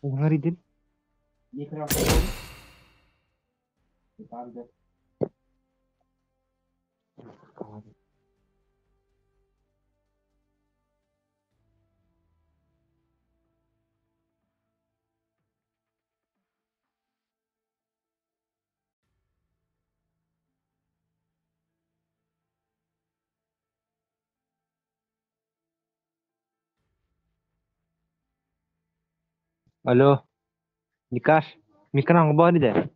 Уҥар идин Алло, Никаш, Микран баар идэ.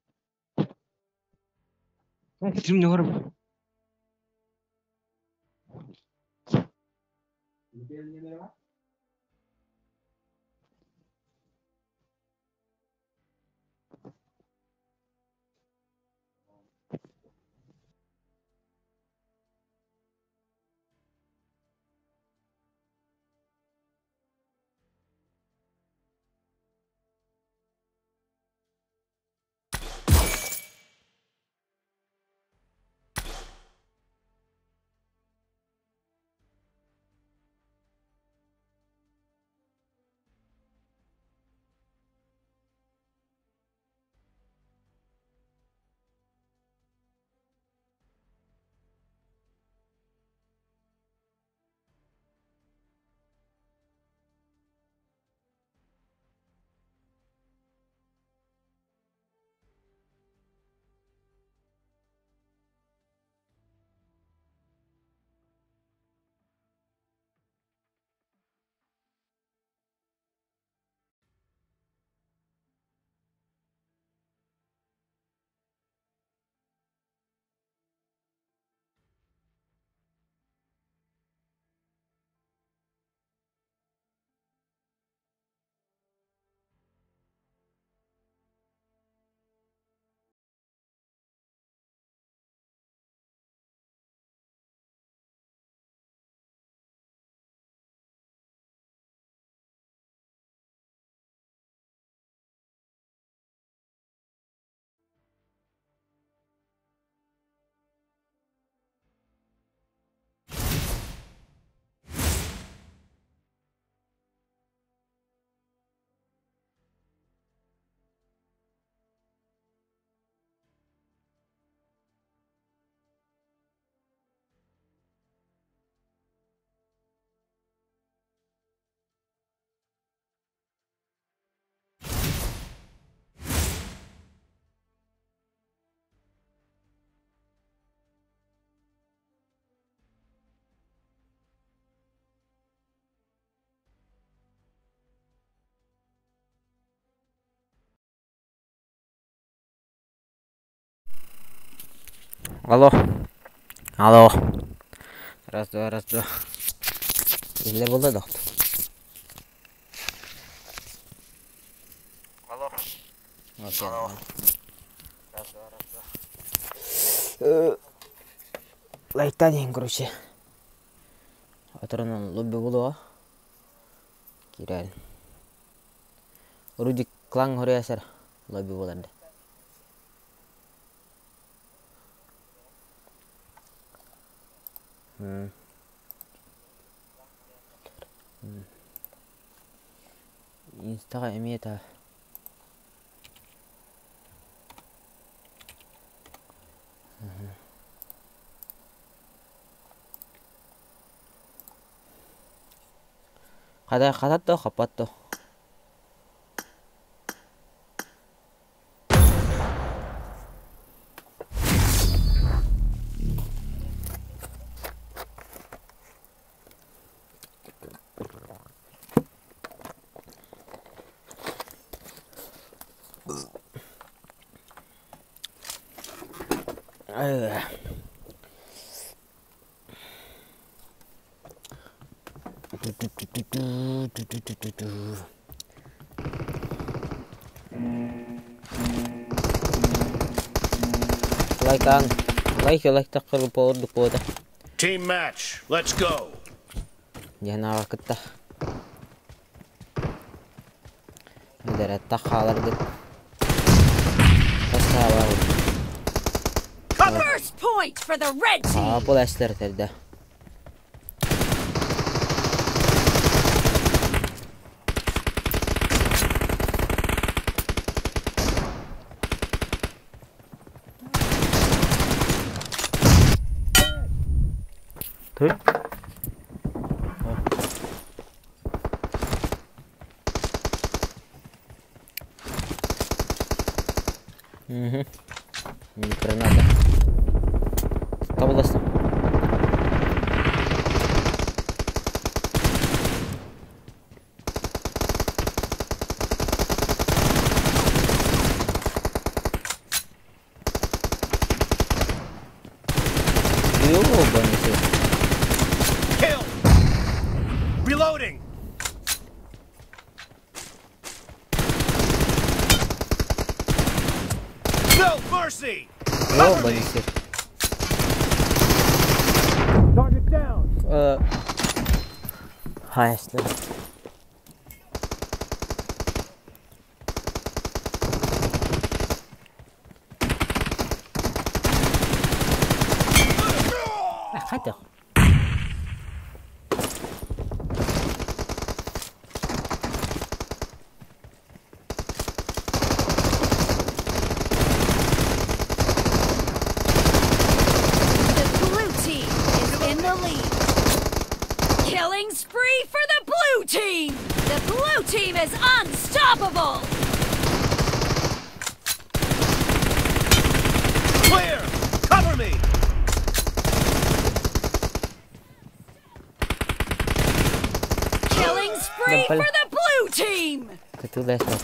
Алло. Алло. Раз, два, раз, два. Иллэ буолла да? Алло. Алло. Раз, два, раз, два. Лайтан иһин, короче. Оторонон лобби булуо. Киирэн. Рудик клан хоруйасар лобби буларды. Инстаҕа эмиэ та Хата хатат да хаппат да. Лайкаан, лайк лайктахха ордук буолуо Team match, let's go. Диэн ааҕа кытта. Өлөрөттөх хааларгыт. First point for the red team. Аа, бұл әсілер терді. Ты? Угу. Граната. Табыласың. Ёбаный сыр. Kill. Reloading. No mercy. Ёбаный сыр. Target down. Хайаслар. Хайдах? The blue team is in the lead. Killing spree for the blue team! The blue team is unstoppable! Clear. Cover me. Killing spree for the blue team! Кытыласпат.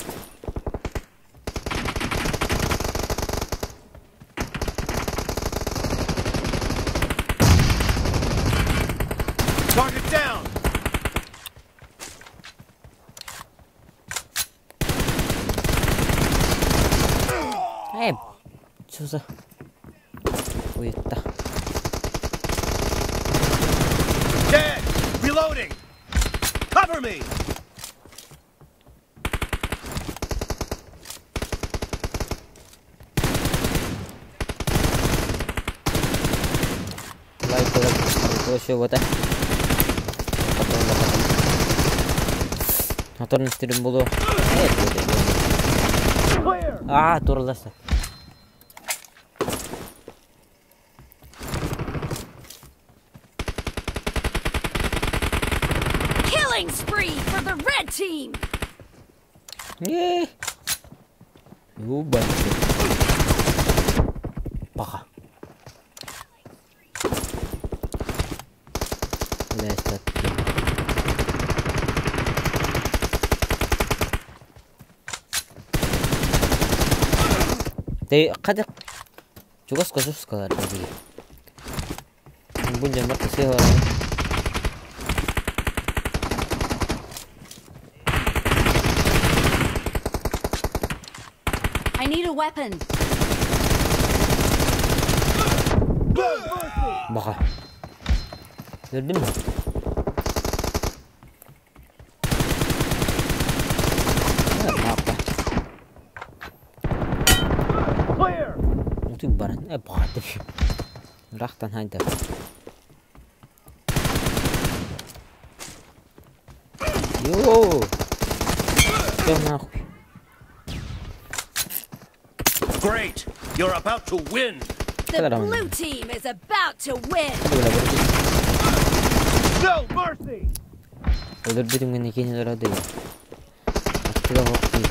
Target down. Ээ, что за хуета? Dead. Reloading. Cover me. Лайк, лайк, вообще вот это. Моторный стрим буду. Clear. Аа, турыласта. Killing spree for the red team! Ээ. Ёбаный. Пока. Лестер. Тэ хайдах чугас кожушкалар дии. Бу дьон сыһыаран I need a weapon. Баҕа. Көрдүм mi? Clear. Утуй баран э баҕа Рахтан хайда. Йоу! Всё нахуй. Great. You're about to win. The blue team is about to win. No mercy. Өлөрбүтүм гэнэ киһини өлөрөдө Аттыга хоктуй.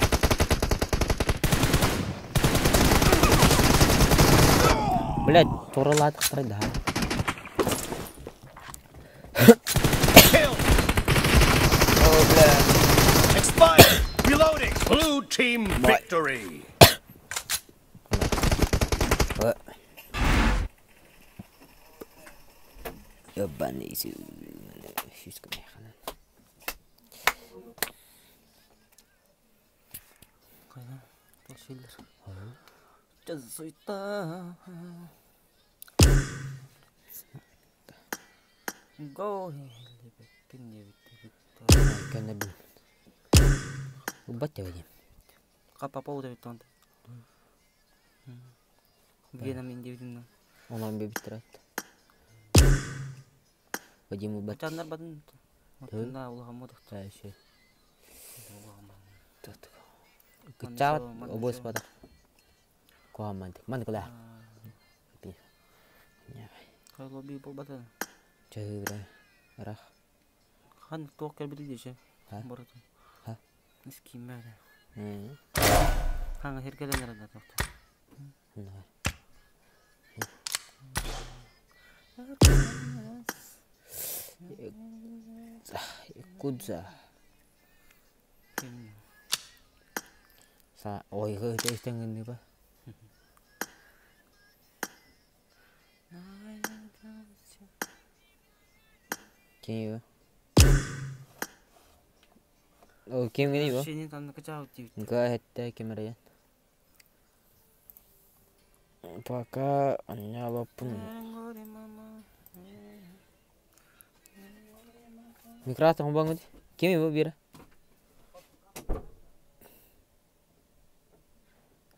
Блядь, туралаатахтара да. Kill. О, бля. Expired. Reloading. Blue team victory. Ёбаный сүүскэ Көннөрдүм. Убат деп Онон бибиттират. Вадим убат. Дальше. Кычаат обоз бата. Куаман. Ман кыла. Чаһыыра ырах. Хан туох кэлбитий дьэ Ха? Боротун. Ха? Искииммэ эрэ. М. Хаҥа сиргэлэн эрэ да тохто. Наар. Якудза. Са ойга өтө истэн гынныба. Ким О, ким гини бу? Синин танныкы чаабыт диэбит. Га этте ким эрэ Пока анньаабаппын. Микрофон оҥобоҥҥут ким бу биэрэ?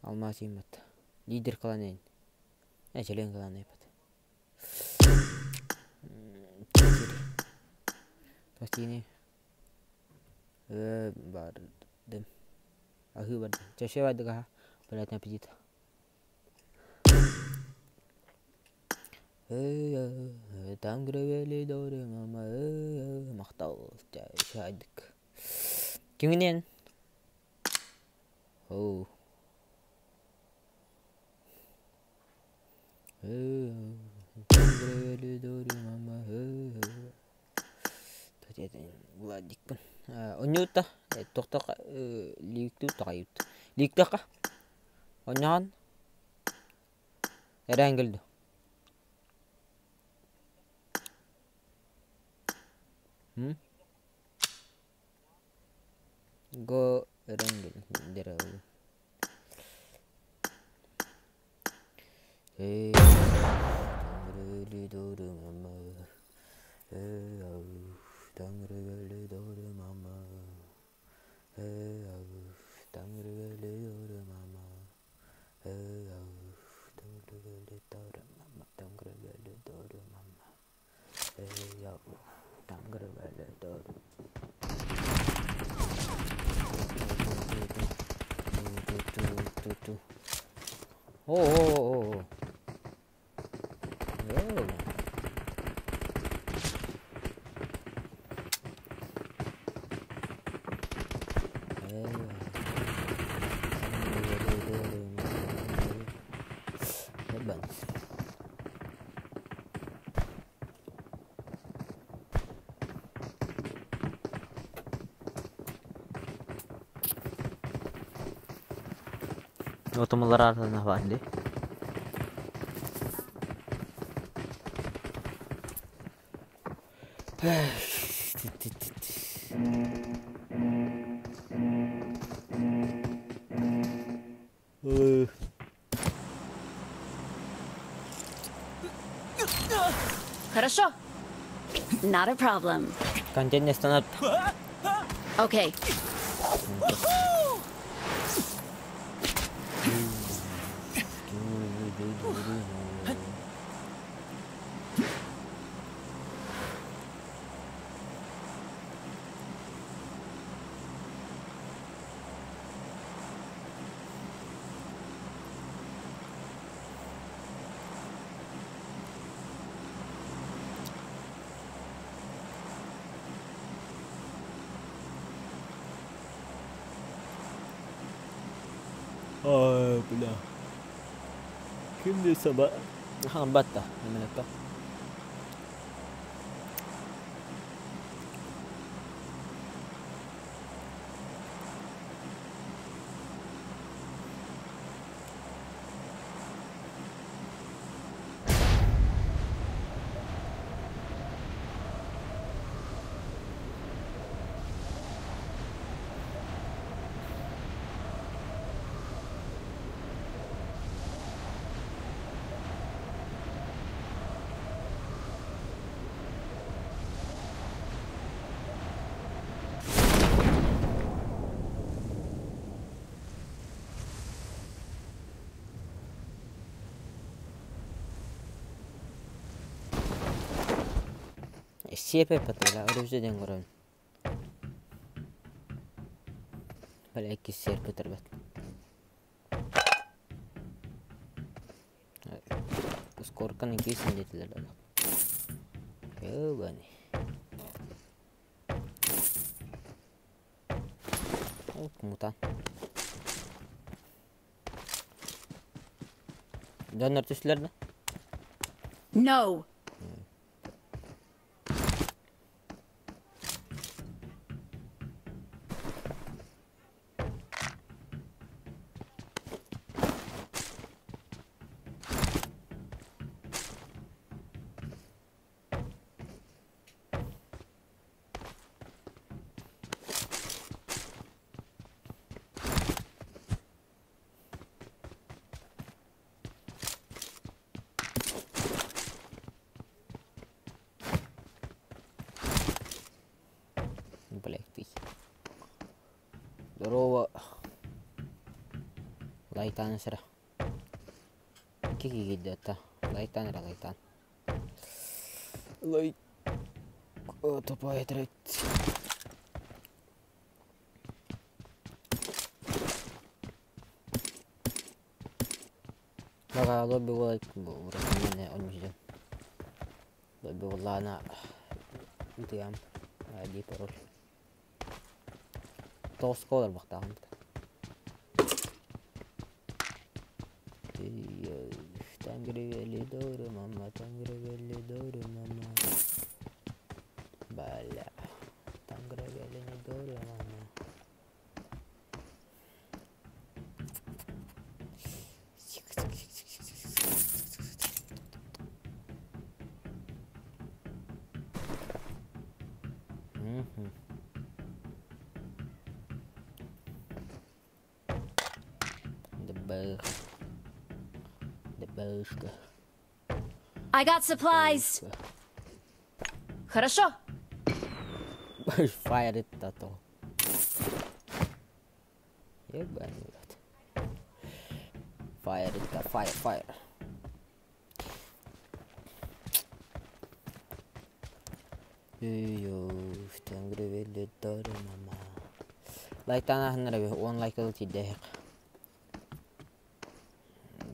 Алмаас ииммэт. Лидер кыланыйын. Эчэлиэн кыланыйбат. Тостини бардым. Аһыы бардым. Чаще бардыга приятного аппетита. Там гревели дори мама махтал чайдык. Киминен? Оу. Владикпын. Онньуутта тохтох лииктүү таҕайыт. Лииктэххэ онньоон эрээн кэлдэ. Го эрээн кэлдэ. Оо Отумалар артына баанди. Хорошо. Not a problem. Контент не станет. Okay. Ой, бля. Ким саба? Хамбатта, минутка. Сиэпэ патыла өрүбүзэ диэн көрөбүн. Бэл иккис сиэрпэ турбат. Скорканы киирсин диэтилэр да. Ёбаный. О, мутант. Дьоннор түстүлэр да? No. Блядь, ты. Здорово. Лайтан сыра. Кики где-то. Лайтан лайтан. Лайк. Тупая треть. Бага лобби лайк мене он Лобби лана. Утуям. Ди пароль. Тосколар бактагын. Тангревели мама, тангревели мама. Бля. Тангревели не дору, мама. Дебэшка. I got supplies. Хорошо. Fire it то. Ебаный рот. Fire it, fire, fire. Лайтан ахнара он лайк тидэх.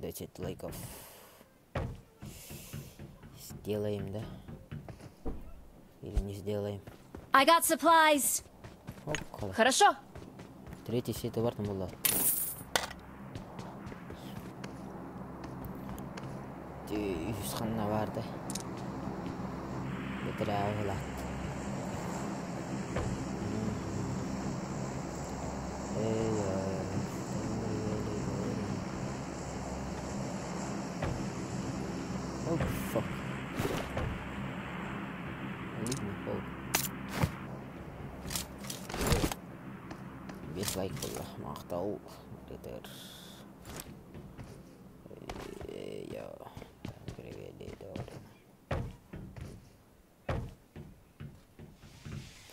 10 лайков. Сделаем, да? Или не сделаем? I got supplies. Оп, хорошо. Третий сет там было. Үс ханна барды. Бетер Oh fuck. Бес лайк болды. Мақтау. Бетер. Я.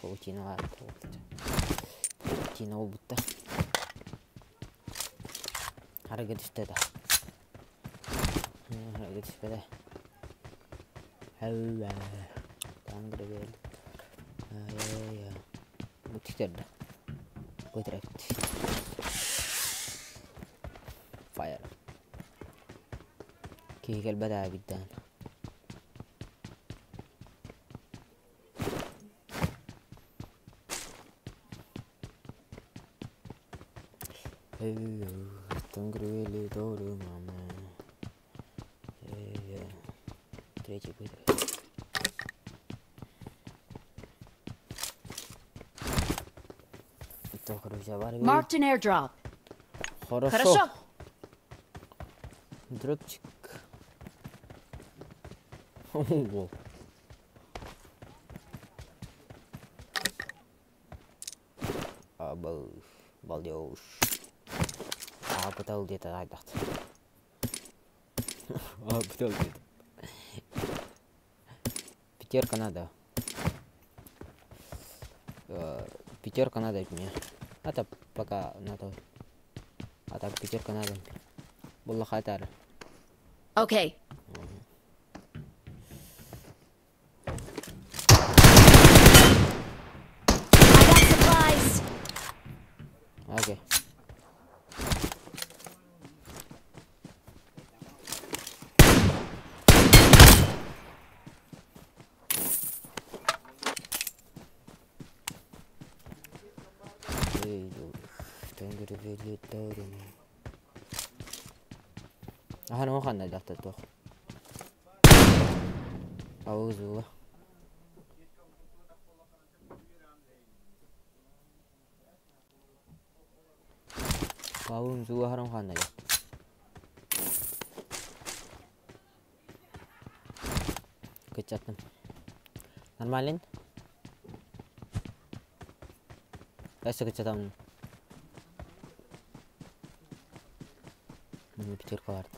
Паутина Паутина болбутта. Харакет түстеді. Харакет түспеді. Хауа. Тангревел. Ай-ай-ай. Бу тиктерді. Көтірек. Fire. Киһи кэлбэт биддаан. Тангревели дору мама. Третий будет. Marked an airdrop. Хорошо. Хорошо. Дропчик. Ого. Балдеж. А, пытал где-то айдат. А, пытал где-то. Пятерка надо. Пятерка надо мне. Это пока надо. А так пятерка надо. Было хатар. Окей. I got supplies. Окей. Аһан ханна дьахтар туох. Паузула. Паузула харам ханна дьахтар. Кычаттым. Нормален? Өссө кыччатамын. Міне пятерка барды.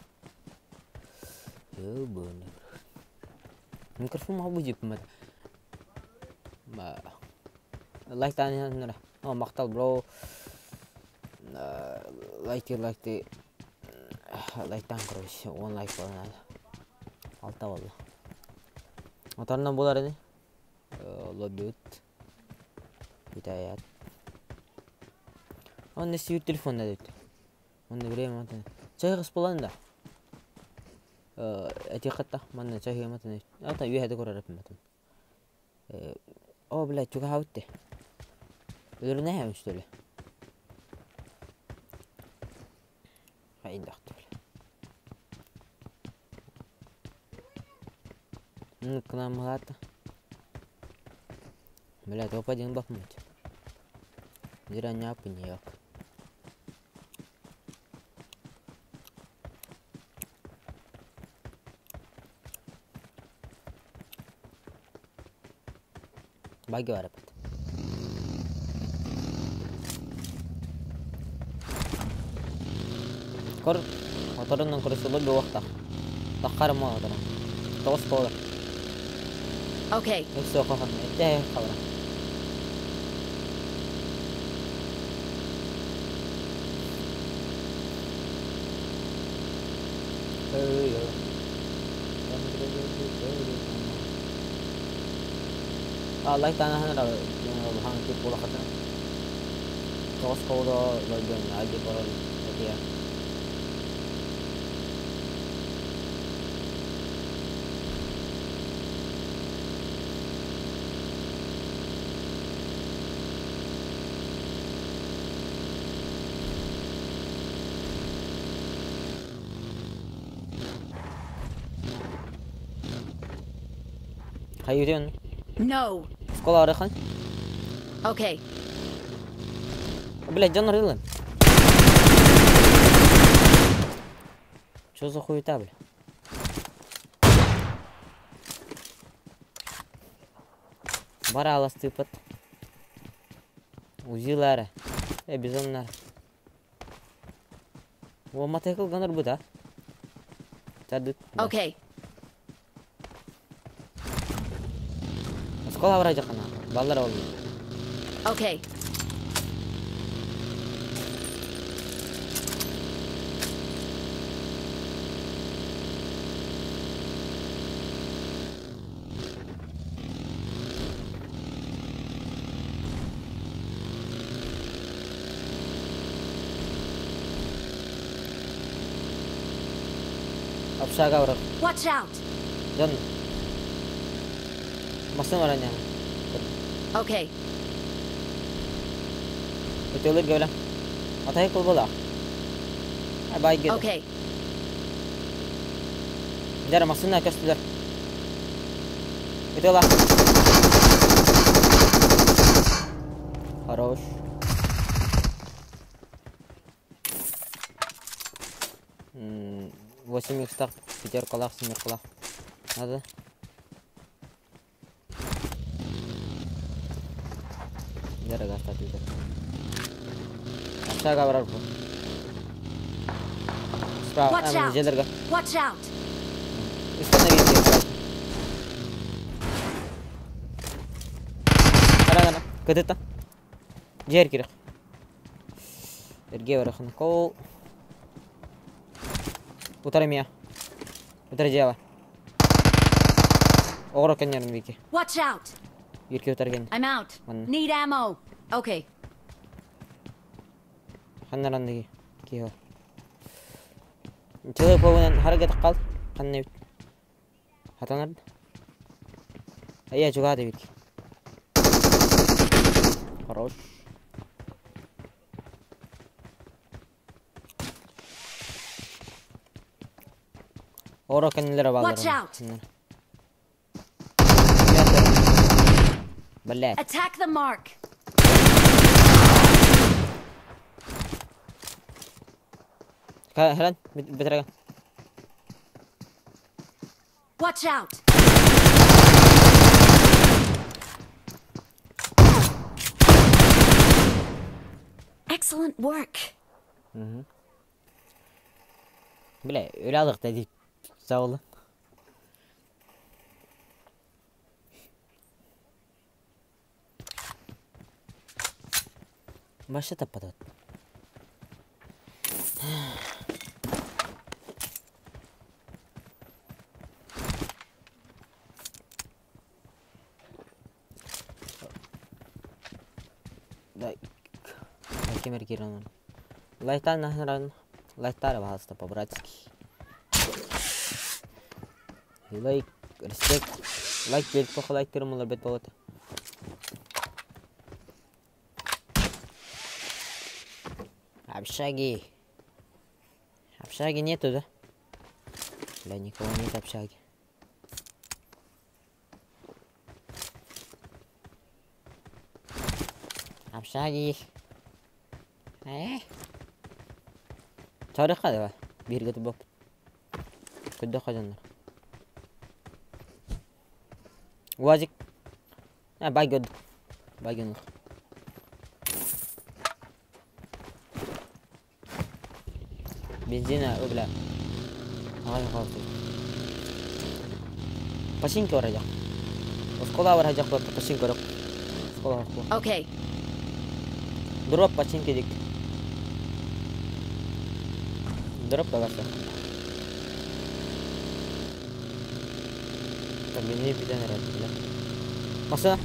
Ёбаный. Микрофон могу будет Лайктан О, махтал, бро. Лайки, лайкты. Лайктан, короче, 10 лайк болан. Алта болды. Отарынан болар ини. Лобби Витаят. Он не сүйір телефонда дейді. Онда время матын. Чай қыс болан да. Эти қатта манна чай матын. Ата үйе хәді көрер матын. О, блядь, чуга хаутты. Өлөрүнэ хэм что ли? Хайындахты, бля. Ну, к нам ладно. Бля, топ один бахмуть. Зря не як. Баги бар опять. Кор, моторунан көрсөлө бу вакта. Таххар мо моторун. Тоғыз колы. Okay. Өксө кохан. Этте калра. А, лайк тана ханара хан ки пола хатна. Тоғыз колда лойбен ади борол этия. Хайырын. No. Школа арыхан. Okay. Блядь, Джон Рылан. Чё за хуета, бля? Бара аластыпат. Узилары. Бизоннар. О, мотоцикл ганар бу да. Тадыт. Okay. Школа вроде кана. Баллар oldu. Okay. Общага враг. Watch out. Жон. Машина бараня. Okay. Өтөлөр гөөлө. Мотоцикл була. Ай бай гөдө. Okay. Дәр машина көстүлөр. Өтөла. Хорош. 8 икстах, пятерка лах, семерка лах. Надо. Дорога статуя. Общага барар бу. Справа, Watch out. желерге. Watch out. Остановите. Кара кара. Кытыта. Жер керек. Эрге барахын кол. Утара мия. Утара жаба. Оғыра кенерин бики. Watch out. Ерке утарген. I'm out. Ладно. Need ammo. Okay. Ханнарандыги. Кио. Человек повинен харакет кал. Ханны. Хатанар. Ая чугады бик. Хорош. Оро кэннилэрэ бааллар. Watch out. Блядь. Attack the mark. Хелен, битэрэ. Watch out. Excellent work. Бля, өлө алыкта дип саулы. Баша таппатат. Дай. Кемер киранан. Лайтан нахран. Лайтара пожалуйста, по-братски. Лайк, респект. Лайк берип тоха лайктарым олар бет болот. Общаги. Общаги нету, да? Бля, никого нет общаги. Общаги. Э? Чарыха давай. Бирге тубап. Куда хожандар? УАЗик. А, байгод. Байгон. Бензина, о, бля. Ай, қалды. Починки барajak. Оскола барajak бар, починки барак. Оскола барак. Okay. Дроп починки дик. Дроп багасы. Так, бензин бүтән herhalde, бля. Masa.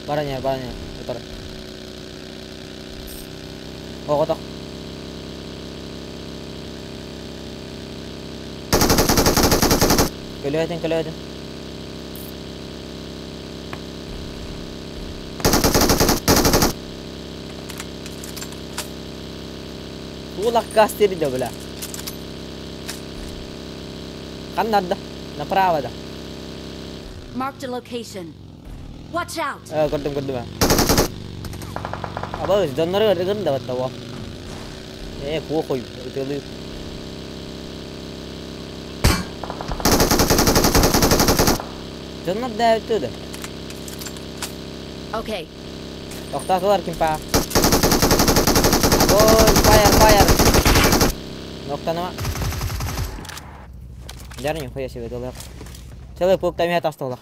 Бараня, бараня, утар. Оҕотох. Көлөтүн, көлөтүн. Тулак кастери да, бля. Ханнарда. Направо да. Marked a location. Watch out. Көрдүм, көрдүм. Аба, доннары көрдүм да баттава. Похуй, ытылы. Доннар да өтөдө. Okay. Токтотулар ким па. Огонь, fire, fire. Ноктанама. Дәрі нихуя себе долар. Целый полк там я тасталах.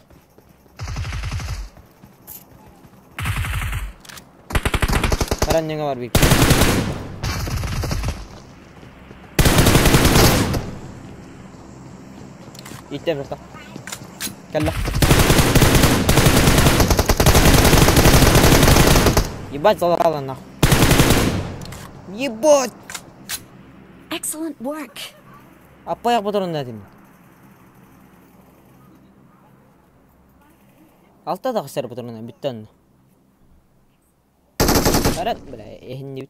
Раннега бар бит. Иттем жакта. Кэллэ. Ебать, залрала нахуй. Ебать! Excellent work. Аппаяк патрон дедим. Алта да кысар патрон бүттөн. Карат, бля, эхинни бүт.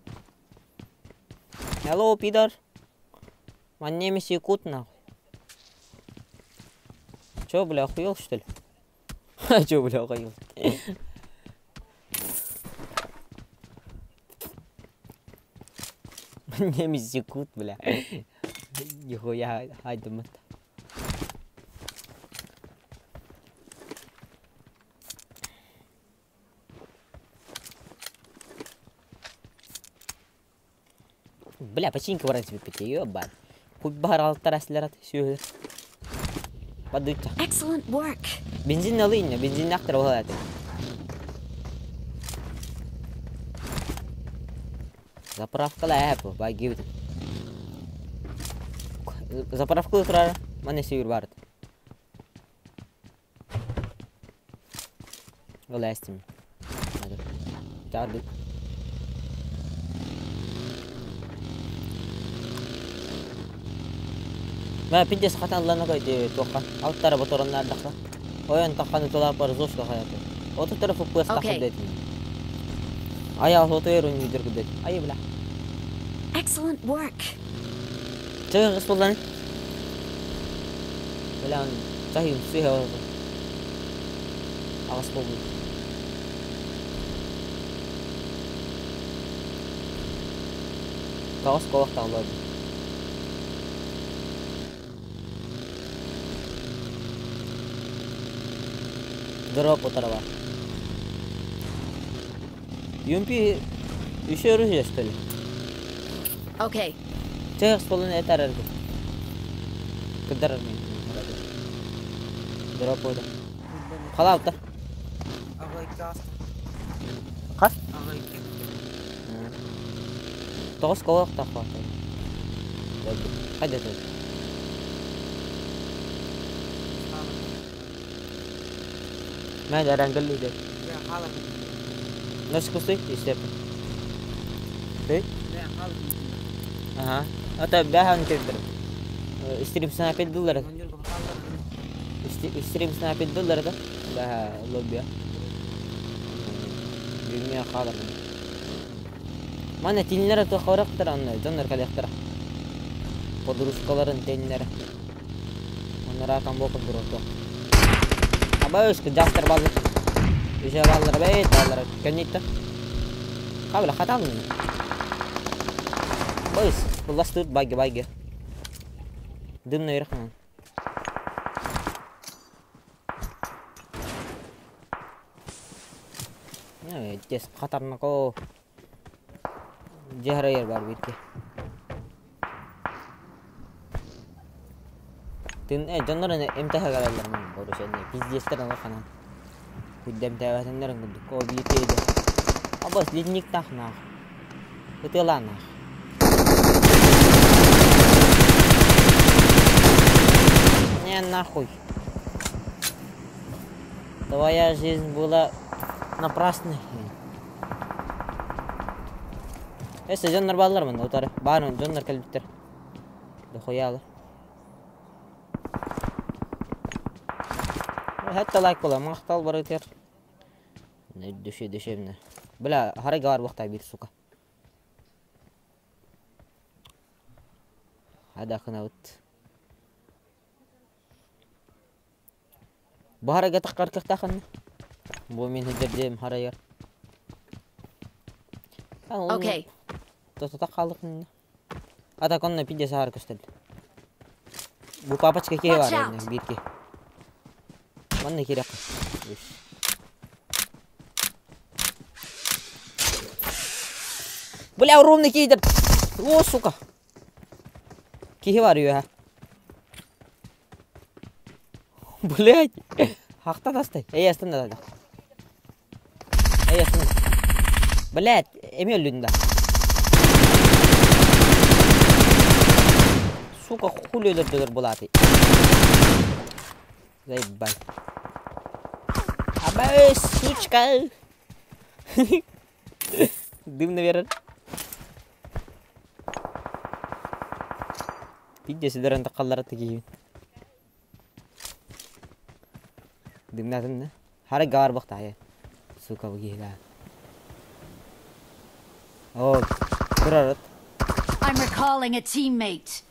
Hello, пидор. My name is Якут, нахуй. Чё, бля, охуел, что ли? Чё, бля, охуел? My name is Якут, бля. Нихуя, айдумат. Бля, починка брать себе пяти, ебать. Хуй бар алтара слерат, сюда. Подуйте. Excellent work. Бензин налынь, бензин нахтар валаты. Заправка лэп, баги. Заправка утра, мане сюр барт. Властим. Тарды. ما بدي خطأ الله نقعد توقع أو ترى بطرنا دخلة وين تقن طلاب برزوش لخياته أو تترف بس Okay. تاخد Ай охотуйар үннүдэр кудет. Ай бля. Excellent work. Чэ кыс буллан. Бля он чахим сыха Аҕыс буолбут. Тоҕус колох таҕыллар. Дроп утарыла. Юмпи еще оружие, что ли? Okay. Чэ, столун этэр Кыдар мен. Дроп ойда. Халаута. Хас? Тоҕус колох тахва. Хайда тут? Мэ дәрәнгел иде. Нас кусты истеп. Ты? Ага. Ата бәһан кирдер. Стрим снайпер дыллар. Стрим снайпер дыллар да. Бәһ лобби. Билмия халар. Мана тиннер тохорактар анна дьоннор калехтара. Подружкаларын теннер. Оннара камбо курдурото. Абайс дьахтар баллар. Үсэ баллар бэйт баллар кэнниттэ. Хабла хаталын. Бойс, булластыр байге байге. Дымна верхнан. Тес хатарнако. Жehra бар бирке. Тын дьоннор эмтэһэ галаллар мен борусенне пиздецтер ана ханан. Күддем тәвәсеннер гүдүк о битеде. Абас ледник тахнах. Ытыланах. Не нахуй. Твоя жизнь была напрасной. Эсе дьоннор баллар мында утары. Барын дьоннор кэлбиттер. Дохуялы. Хәтта лайк була, мактал бар итер. Дүше дүше Бля, харай бар вакта бир сука. Хада кынаут. Бу харайга таққар кыхтахын. Бу мин хеджердем харайгар. Okay. Тота қалдық. Ата конна пиде сахар көстәл. Бу папочка ке Watch бар out. енді бирке. Манна керек. Бля, ровно кейдер. О, сука. Кихи бар ю, Блять. Хақта тастай. Эй, астында да. Эй, астында. Блять, эме өлүн да. Сука, хули өлөрдөлөр булаты. Заебать. Абай, сучка. Дым, наверное. Пиздец, сидерен такаллара тигиин. Дымна дымна. Хара гар бакта я. Сука, бугила. О, турарат. I'm recalling a teammate.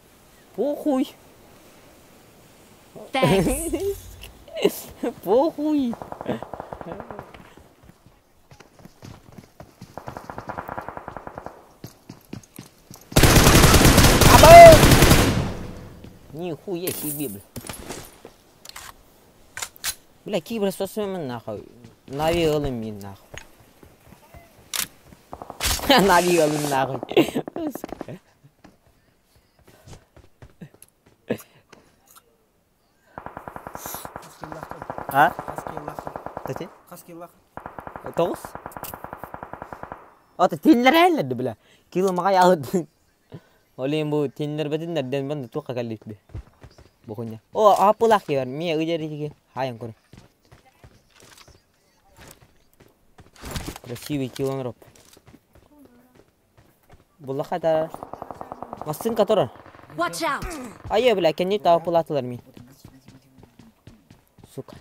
Похуй. Thanks. Похуй. Абы! Нихуя себе, бля. Бля, киберспортсмен нахуй. Нави ылым мин нахуй. Нави ылым нахуй. А? Тати? Тоғыз? Ата теннер әлләді бля. Кило мағай алды. Олен бу теннер бетиннер ден банда туққа каллит бе. Бу хуйня. О, апылақ бар. Ме ыдер еге. Хайын көрі. Красивый килонроп. Булаха да. Масын которыр. Watch out. Айы бля, кенне апылатылар мен. Сука.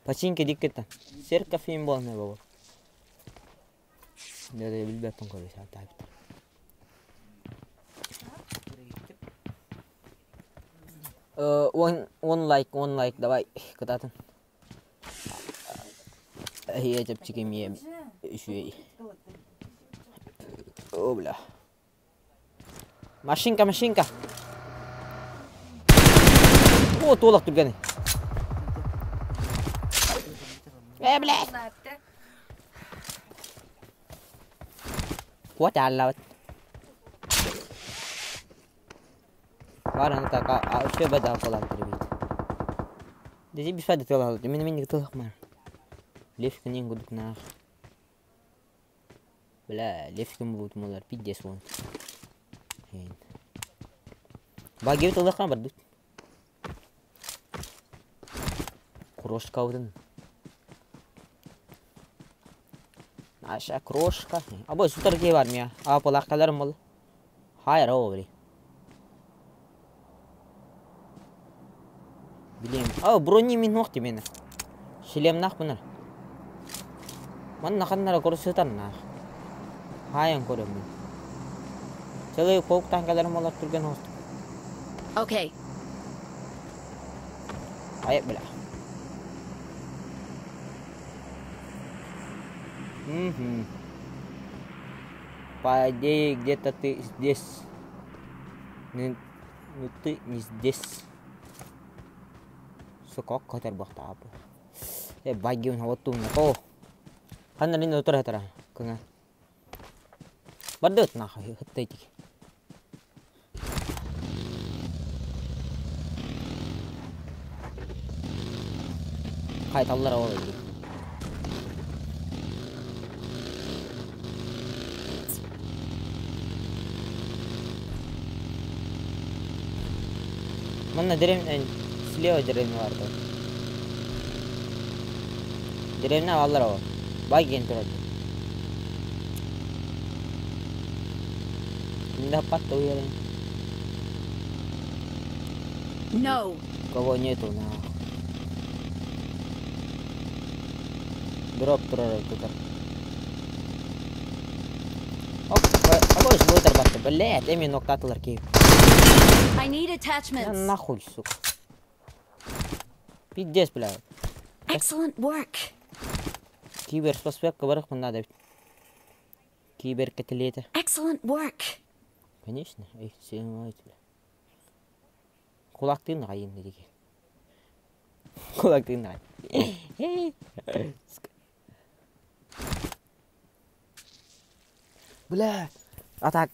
Починка дик кетті. Серка фильм болны бабы. Билбэппин көрө сатаабыт. One like, one like, давай, кытаатын. Эһиэ чэпчэки эмиэ үчүгэй. О, бля. Машинка, машинка. О, туолах түргэни. Э, блядь. Куот ааллабыт. Баар така үчүгэй бадаа буолан турбут. Дези бишпады тылахалды. Мен мен тылахмар. Левкин кудук нах. Бля, Левкин будет молар пиздец вон. Баги тылахма бардык. Крошка один. Наша крошка. Або сутар ки бар мия. А полахталар мол. Хайр о Билем. А брони мин нохти мені. Шлемнах бұнар. Манна ханнара көрсөтөр нах. Хайан көрөм мен. Чылый колуктан келерим олар түрген хост. Okay. Ай, бля. Угу. По идее, где-то ты здесь. Ну, ну ты не здесь. Сука, көтөр бахтаапы. Э, багиун хаваттуун нако. Ханна лин утар хатара. Кыңа. Бардыт нахуй, хыттайтик. Хайталлар ол иди. Манна деревня слева деревня бар. Деревня аллар ол. Багиен турат. Инда патта уверен. No. Кого нету на. Дроп турар тутар. Оп, або ж батты. Блять, эми ноктатылар кейп. I need attachments. Нахуй, сука. Пиздец, бля. Excellent work. Кибер спасбек барых надо. Кибер котлета. Excellent work. Конечно, эй, сен бля. Кулактын айын деги. Кулактын ай. Бля, атак.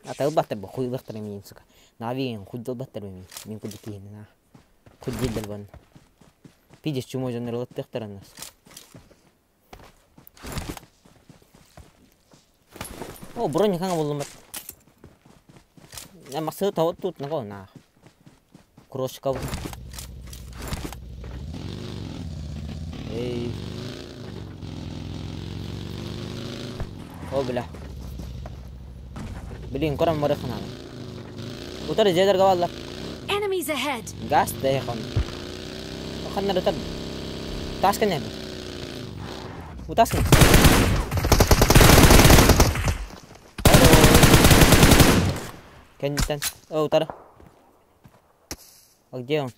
Ата баттыр бу хуйлыктыр мин, сука. Навин хуйдыл баттыр мин. Мин куди кийин на. Хуйдил бан. Пиздец чумо жонор лыттыктыр анас. О, броня ханга болдум. На масы тавыт тут на на. Крошка. Эй. О, бля. Блин, корам марыхна. Утар жедер гавалла. Enemies ahead. Газ да хон. Ханна рутар. Таска не. Утаска. Кеннитен. О, утар. А где он?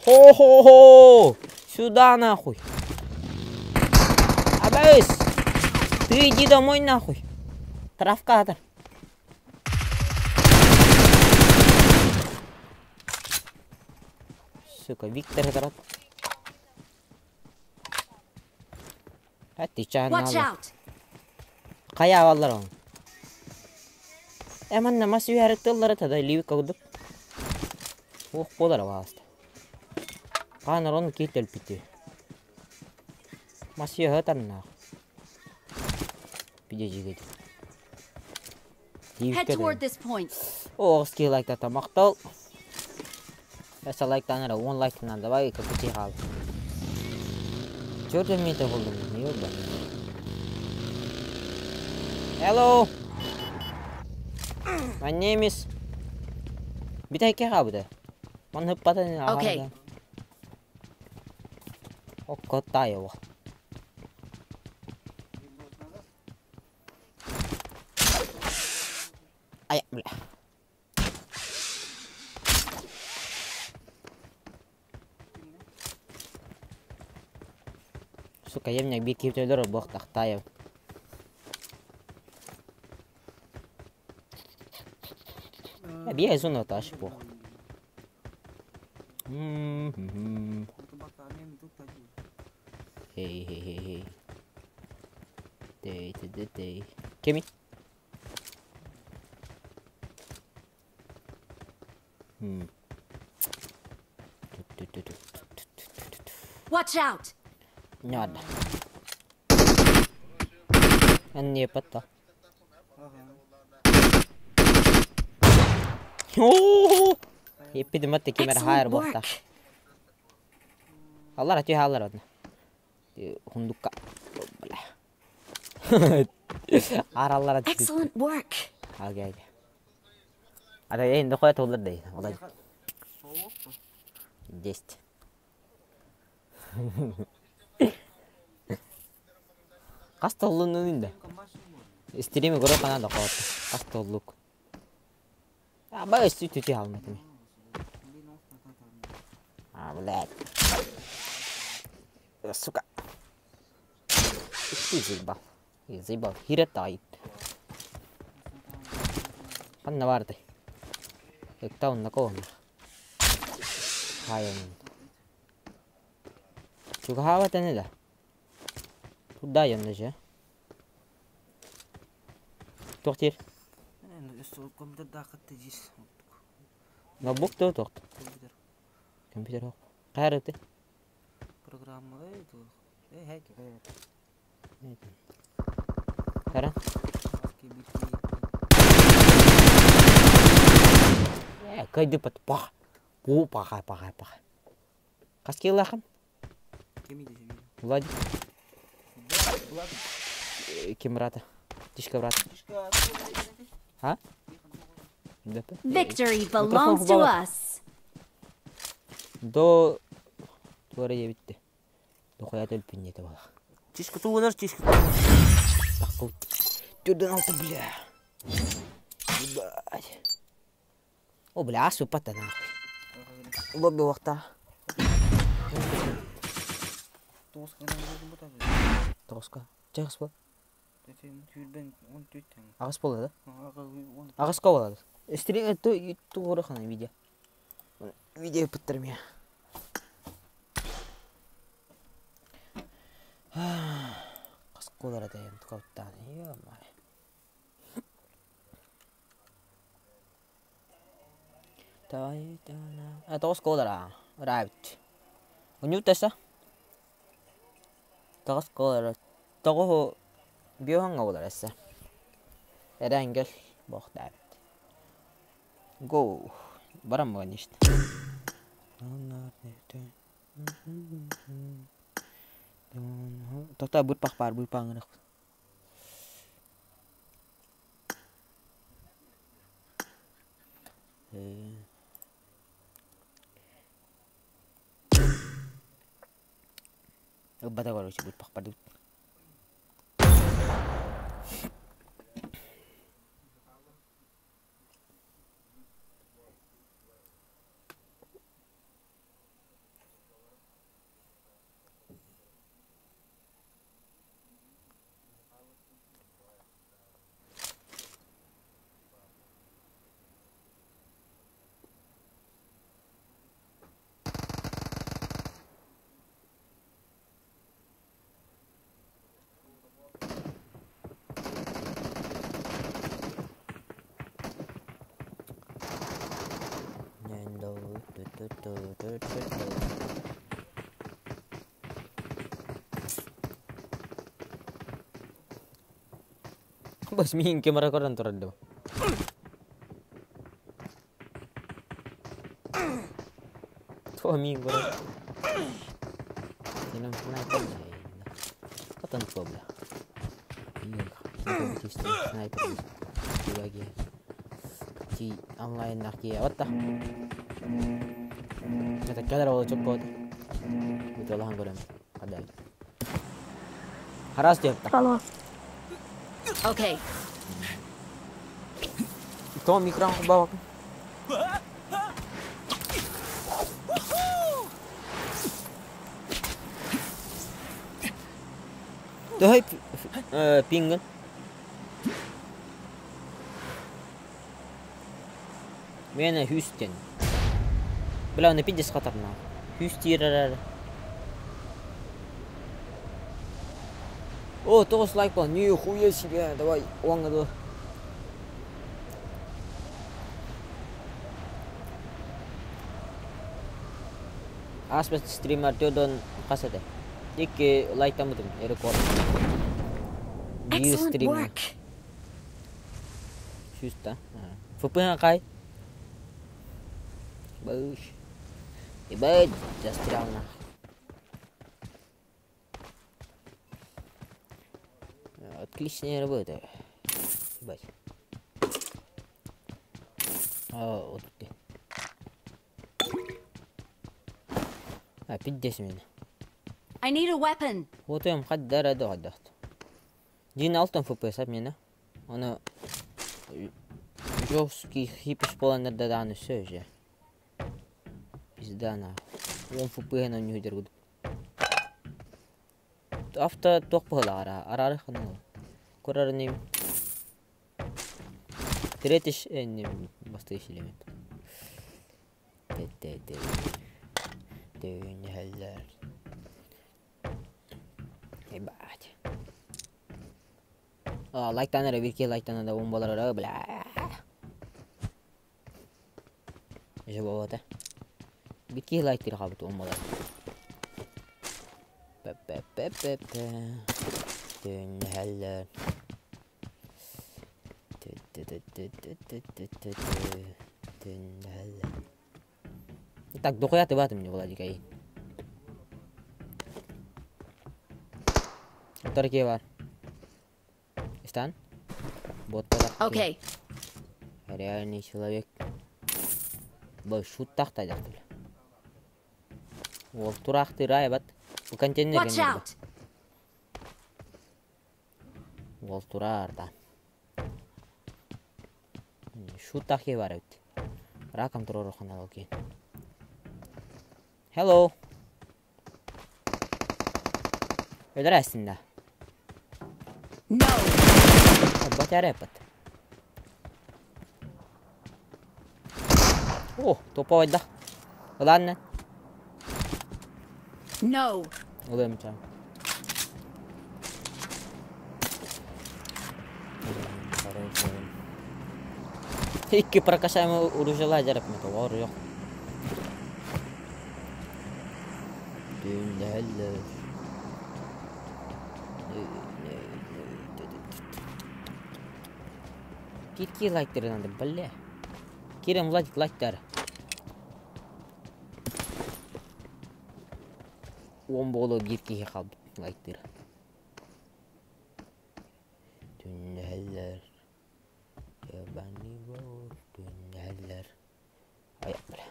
Хо-хо-хо! Сюда нахуй! Абайс! Ты иди домой нахуй! Травкатор! Сука, Виктор Тарат. А ты ча Watch out. Кая алалар он. Эман намас үйәрік тыллары тада ливик кагдып. Ох, болар васта. Канар он кетел пити. Мас үйәрі нах. Пиде жигет. Head toward this point. О, ски лайк тата мактал. Эса лайк танара, он лайк надо, давай как хал. Чё ты мне это болдум? Ёба. Hello. My name is Битай ке хабыда. Ман хыппата не Okay. Окко таайа Ай, бля. Сука, я меня биир киһи өлөр буохтах таайа. Биэ зона таш буох. Hey hey hey hey. Day day day. Кеми? Watch out! Ньаада. Анне патта. Еппиди матта кимер хайр Excellent буохта. work! Аллар атыы хаалар одна. Хундукка. Бля. Аар аллар атыы. Excellent work! Ага ага. Ата эйн дохуя толлар дей. Олай. 10. Хас толлунун инде. Стрими көрө канаа дохуот. Хас толлук. Аба өссү түтү хаалматым. А, блядь. Сука. Ты заебал. Я заебал. Хиретай. Ханна баартай. Ыктаунна коона. Хайан. Чугаһаабат ини да. Туда же. Туох диир? Ноутбук дуо туох? Компьютер хайа эрэ Хара. Э, кайдыпат пах. Пу пахай пахай пахай. Хас киһилээххин? Владик. Ким брата? Тишка брат. А? Victory belongs to us! До туара диэбитти. Дохуя өлпүн диэтэ буолах. Чишка тугунар чишка. Таххыл. Түрден алты бля. Ебать. О, бля, ас упата нахуй. Лобби уақта. Тоғызка. Чағыс бол. Ағас болады. Ағасқа болады. Стрим ту хана видео. Видео пыттырмия. Қасқолар атайын тұқауттан. Ё-моё. Тоғыз колара. Рабит. Унютаса. Тоғыз колара. Тоғыз биоһаҥҥа буолар эссе. Эрэнгел буохтаабыт. Go. Баран конечно. Тоқта бұрпақ бар, бұрпағын Ылбата короче бұрпақ бар. Бас миин камера көрөн турар дуу. Туох миин көрөн. Синем снайпер. Хатан бля. Снайпер. Ти онлайн нахи. Отта. Это кадр ол чоккот. Буталахан көрөм. Хараас диэбитэ. Алло. Okay. Тоҕо микрон холбообоккун? Төһө пингын? Миэнэ сүүс диэн. Бля, оны пиздец хатарна. Сүүс диир эрээри. О, тоҕус лайк буолан, нихуя себе, давай, уоҥҥа дылы. Ааспыт стриммар төрдөн хас этэ? Икки лайктаммытым, рекорд. Биир Excellent стримҥэ. work. Сүүс да? ФП хай? Быш. Ебать, застрял нах. Отличная работа. Ебать. А, вот ты. А, пиздец меня. I need a weapon. Вот им хаддара дохадахт. Дин алтан ФПС обмена. Оны жесткий хипиш буолан эрдэ все уже. Пизда нахуй. Он ФП на нього дергут. Авто туох быһылаара, араары ханна. Курар ним. Третий ним бастыы элемент. Төнһэллэр. Ебать. А, лайктан эрэ, бирки лайктан да он болар бля. Же болот Бирки лайктыр хабыт он болар. Пэ-пэ-пэ-пэ-пэ. Төнһэллэр. Төнһэллэр. Так, дохуя ты баты мне, Владик, ай. Утарки бар. Стан? Вот Okay. Реальный человек. Бой, шуттах тайдах бля. Ол тураахтыыр айбат. Бу контейнер Watch out. Ол тураар да. Шуттах бар эбит. Раком турар окей. Hello. Өлөр да. No. Батарепат. О, топовой да. Ладно. No. Ылыам чам. Икки прокачаемый оружие жарап мен ор yok. Дүнәллер. Кирки лайктары надо, бля. Кирем Владик лайктары. Он болу бир киһи хаалбыт лайктыр. Түннэллэр. Ебаный в рот, түннэллэр. Ай, бля.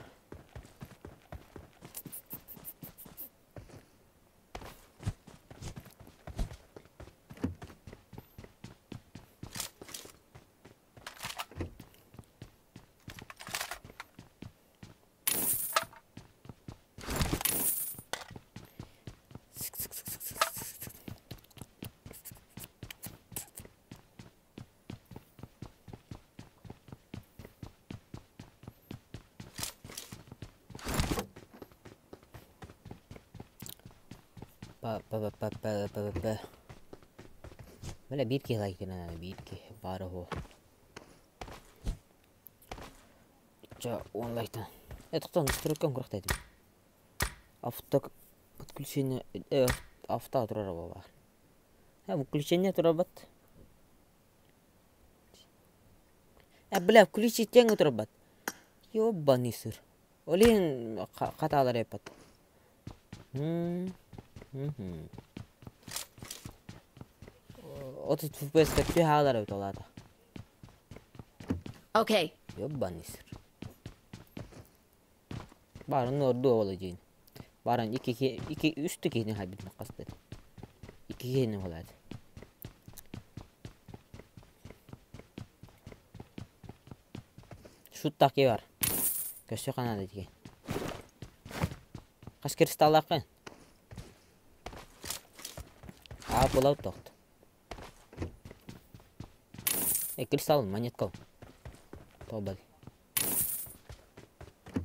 Па па па па па па па. Бля, биир киһи лайктыыр биир киһи баара хо. Ча, он лайктан. Это кто? Настройкам курахтайтым. Авто подключение авто турар бар. Выключение турабат. Бля, включить тең турабат. Ёбаный сыр. Олин каталар эпат. 30 FPS кәтпе хаалар өт олады. Okay. Ёбаный сыр. Барын орду ола жейін. Баран икки икки үс да киһини хайбытын хаста. Икки киһини холаат. Шут таки бар. Көссө канада тиген. Хас кристаллааххын? Аа булау тохт. Э, кристалл, монетка. Тобал.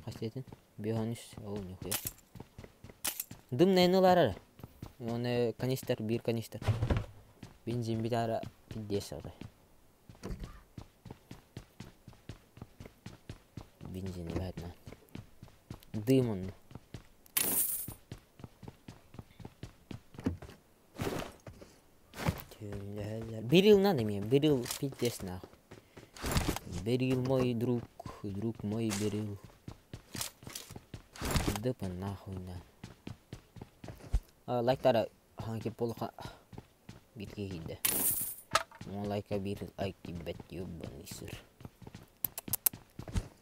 Хас диэтин? Биоһон үс. Ол нихуя. Дым нэйни ылар эрэ. Оны канистр, биир канистр. Бензин битара пиздец отой. Бензин ладно. Дым он. Берил надо мне, берил пиздец нахуй. Берил мой друг, друг мой берил. Да по нахуй на. Лайктара ханки полха битки хидде. Мо лайка бир лайк тибет ёбаный сыр.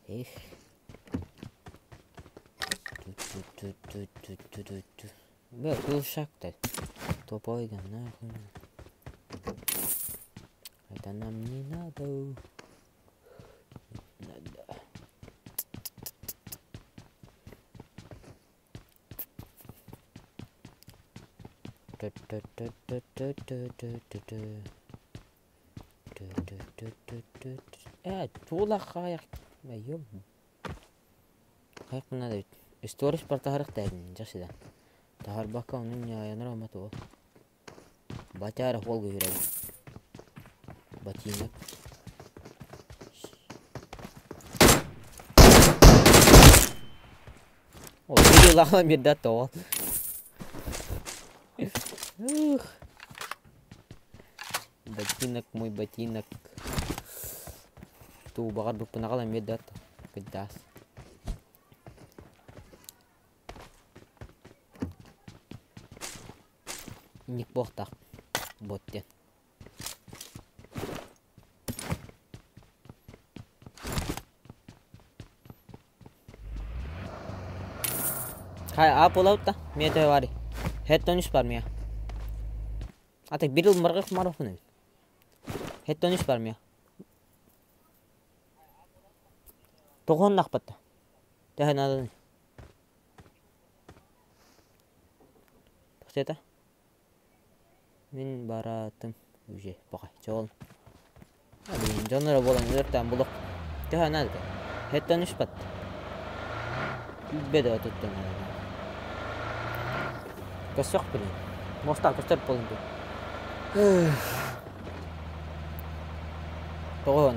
Эх. Ту-ту-ту-ту-ту-ту-ту. Бля, глушак-то. Тупой да нахуй. Это нам не надо. Надо. Э, тула хаяк. Ёб. Хайк надо. Историс партахарых тәдин, жакшы да. Тахарбакка onun яяныр алматы Батяра холга жүреді. Ботинок. О, бери бир да то. Ух. Ботинок мой ботинок. Ту бағар бұппын бир да Кыдас. Ник боқтақ. Боттен. Хай, а полаутта. Мете вари. Хеттон үс бар мия. Атак бир жыл мыргык марохун. Хеттон үс бар мия. Тохон нақпатта. Тәһә надо. Тохтета. Мин баратым уже пока. Чол. Блин, жонора болан өртән булык. Тәһә надо. Хеттон үс бат. Беде туттан. Көсөк блин. Моста көстөр болын. Тоҕо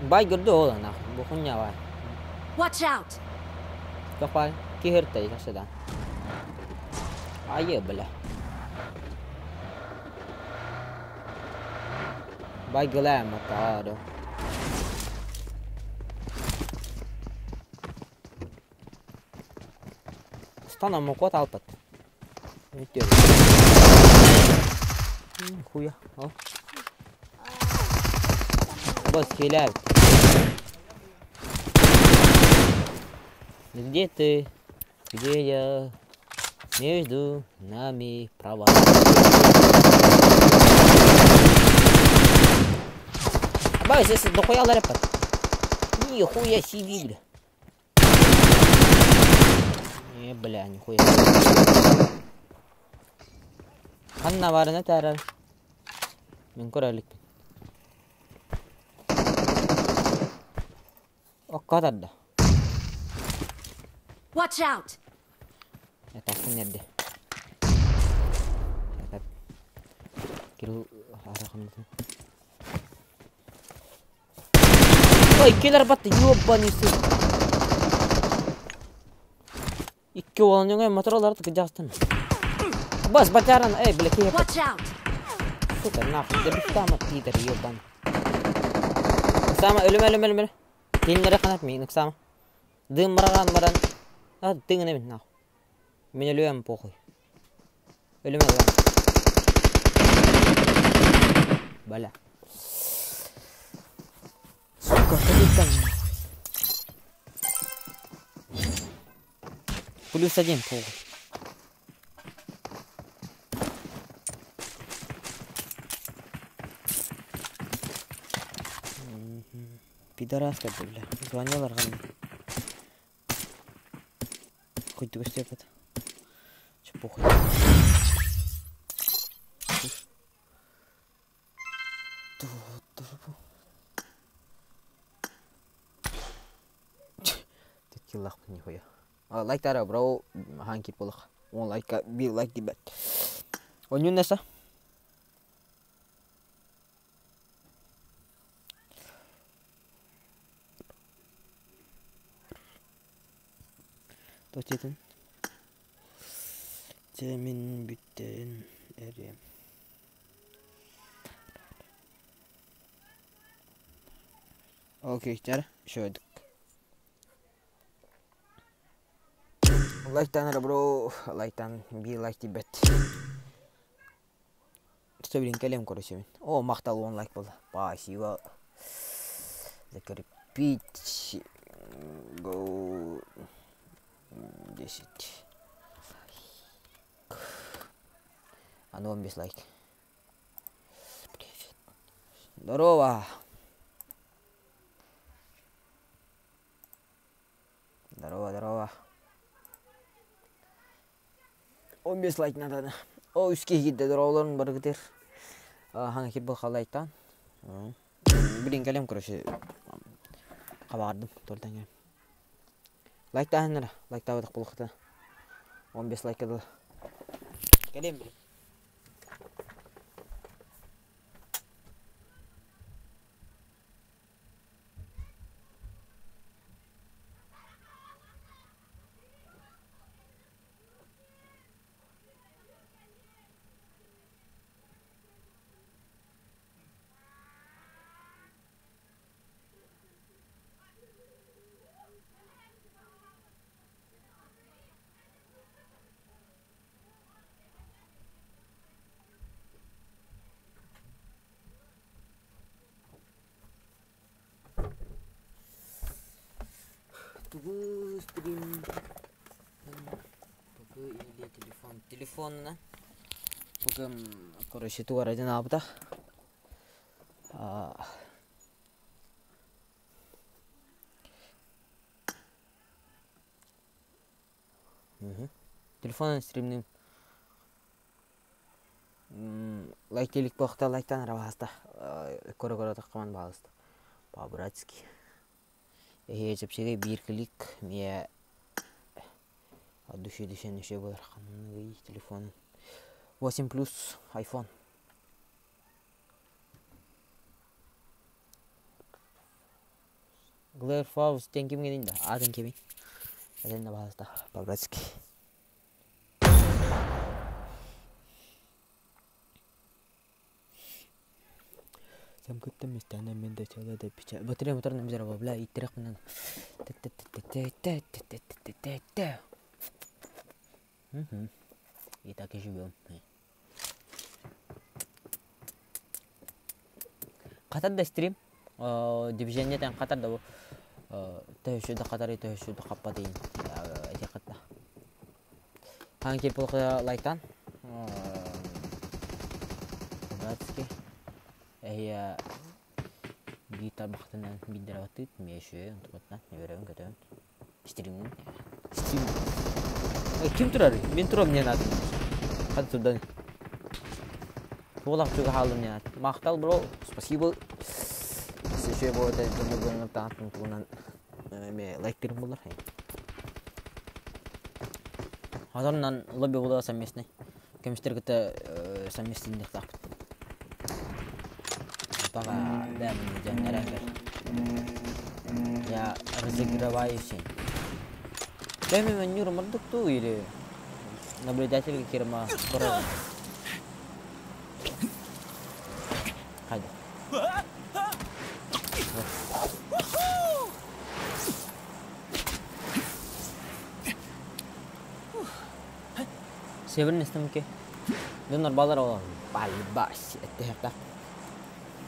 Бай көрдө ол нахуй. Бу хуйня бай. Watch out! Капай. Кихертэй сашада. Айы, бля. Бай глэм атаро. Стана мокот алпат. Хуя. О. Бас хиляет. Где ты? Где я? Между нами права. Бай, здесь дохуя ларепат. Нихуя себе, бля. Не, бля, нихуя. Ханна барына тәрәр. Мен көрәлік. Окка тарда. Watch out! Этасын нерде. Это Кирилл арахамды. Ой, келер батты, ёбаный сын. Икки оңай моторлар жастын. Бас, батяран, эй, бля, кие. Watch out! Сука, нахуй, да бифтама, пидор, ёбан. Сама, өлүм, өлүм, өлүм, өлүм. Тиннere канат ми, ныксама. Дым мараган маран. А, тыңын эми, нахуй. Мен өлүм, похуй. Өлүм, өлүм. Бля. Сука, ходи там нахуй. +1, похуй. Пидораска ты, бля. Звонил орган. Хоть ты гостепот. Че похуй. Киллахпын нихуя. Лайктара бро, хаан кип болох. Он лайка, би лайк дибет. Онюн наса? Тотетин. Темин бүттен эре. Окей, тер, шөдүк. Лайктан эрэ бро, лайктан би лайк тиийбэт. Сөбүлүн кэлиэм короче мин. О, махтал 10 лайк буолла. Спасибо. Закрепить. Go 10. Аны 15 лайк. Привет. Здорово. Здорово, здорово. 15 лайк надо. О, үс киһи киирдэ дороолорун барыгытыр. Хаҥа кир был лайктаан. Блин, кэлиэм, короче, хабаардым, туортан кэлиэм. Лайктааһын эрэ, лайктаабатах буолуохтана. 15 лайкка дылы. Кэлиэм, блин. Тугу стрим ПК или телефон? Телефон ПК, короче, тугар один аабыта. Телефон стримним. Лайк телик буохта лайктан эрэ баһаста. Көрө-көрө таххаман баһаалыста. По-братски. Эһиэ чэпчэки биир клик миэ от души души души буолар ханныгый телефон 8 плюс iPhone. Glare Falls диэн кимҥиний да? Аатын кимий? Этэн да баһаалыста по-братски. Сам кытта местами мен да чала да печаль. Батарея моторна мизера бля иттерек Угу. И так и живем. Катар да стрим. Движение тен катар да бу. Төһүшү да катары төһүшү да каппатыйын. Эти катта. Хаң кеп лайктан. Братски. Эһиэ биир тарбахтынан биирдэрабаттыыт миэшү онтукатынан үөрөбүн көтөбүн. Стримин. Стрим. Ким турар? Мин турам не надо. Хат турдан. Туолах чуга хаалым не надо. Махтал бро, спасибо. Сеше бу это дьону таатын тугунан эме лайктырым булар. Хазарынан лобби була совместный. Көмүстер кытта совместный тахпыт. Пока да, Я разыгрываюсь. Дай мне манюр мордукту или наблюдатель кирма Хайда. Северный стамки. Донор балар ол. Бальбас. Это